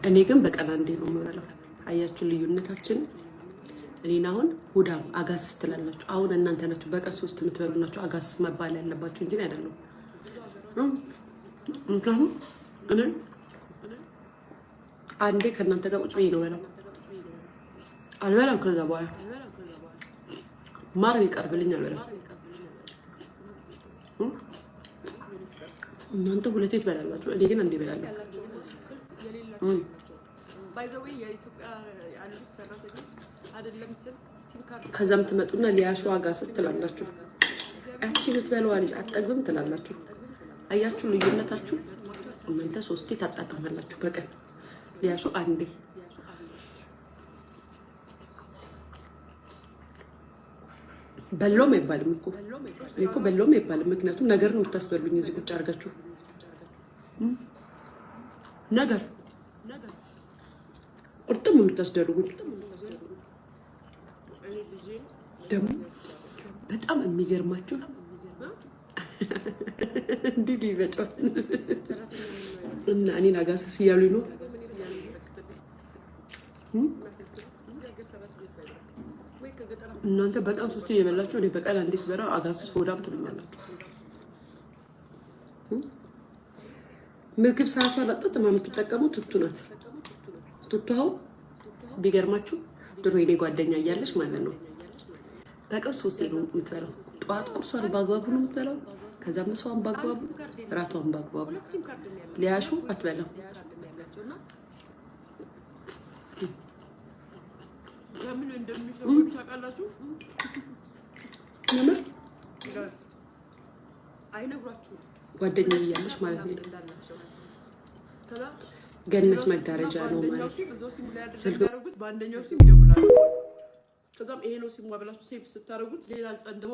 እኔ ግን በቀን አንዴ ነው የምበላው። አያችሁ ልዩነታችን? እኔን አሁን ሆዳም አጋስስ ትላላችሁ። አሁን እናንተ ናችሁ በቀን ሶስት የምትበሉ ናችሁ አጋስስ መባል ያለባችሁ እንጂ አይደለም። ምክንያቱም እኔ አንዴ ከእናንተ ጋር ቁጭ ብዬ ነው በላው፣ አልበላም። ከዛ በኋላ ማር ይቀርብልኝ አልበላም። እናንተ ሁለቴ ትበላላችሁ፣ እኔ ግን አንዴ እበላለሁ። By the way የኢትዮጵያ ያሉት ሰራተኞች አይደለም ስልክ ሲም ካርድ ከዛም ትመጡና ሊያሹ አጋስስ ትላላችሁ። ያቺ የምትበላዋ ልጅ አትጠግብም ትላላችሁ። አያችሁ ልዩነታችሁ? እናንተ ሶስቴ ታጣጥማላችሁ በቀን፣ ሊያሹ አንዴ። በሎም አይባልም እኮ፣ እኔ እኮ በሎም አይባልም። ምክንያቱም ነገር ነው የምታስበሉኝ እዚህ ቁጭ አድርጋችሁ ነገር ቁርጥም የምታስደርጉት። ደግሞ በጣም የሚገርማችሁ እንዲህ ሊበጫው እና እኔን አጋሰስ እያሉኝ ነው። እናንተ በቀን ሶስት እየበላችሁ እኔ በቀን አንዴ ስበላ አጋሰስ ሆዳም ትሉኛላችሁ። ምግብ ሰዓቷን አጣጥማ የምትጠቀመው ቱቱ ናት። ቱቱ አሁን ቢገርማችሁ ድሮ የኔ ጓደኛ እያለች ማለት ነው በቀን ሶስቴ ነው የምትበላው። ጠዋት ቁርሷን በአግባቡ ነው የምትበላው። ከዛ ምሳዋን በአግባቡ፣ እራቷን በአግባቡ። ሊያሹ አትበላም። ለምን እንደሚሸወዱ ታውቃላችሁ? ለምን አይነግሯችሁም። ጓደኛ እያለች ማለት ነው። እንዳላቸው ከዛ ገነት መጋረጃ ነው በአንደኛው ማለት ሲም እዛው ሲሙ ላይ አይደለም ስልክ የሚያደርጉት፣ በአንደኛው ሲም ይደውላሉ። ከዛም ይሄ ነው ሲሙ ብላችሁ save ስታደርጉት ሌላ ቀን ደግሞ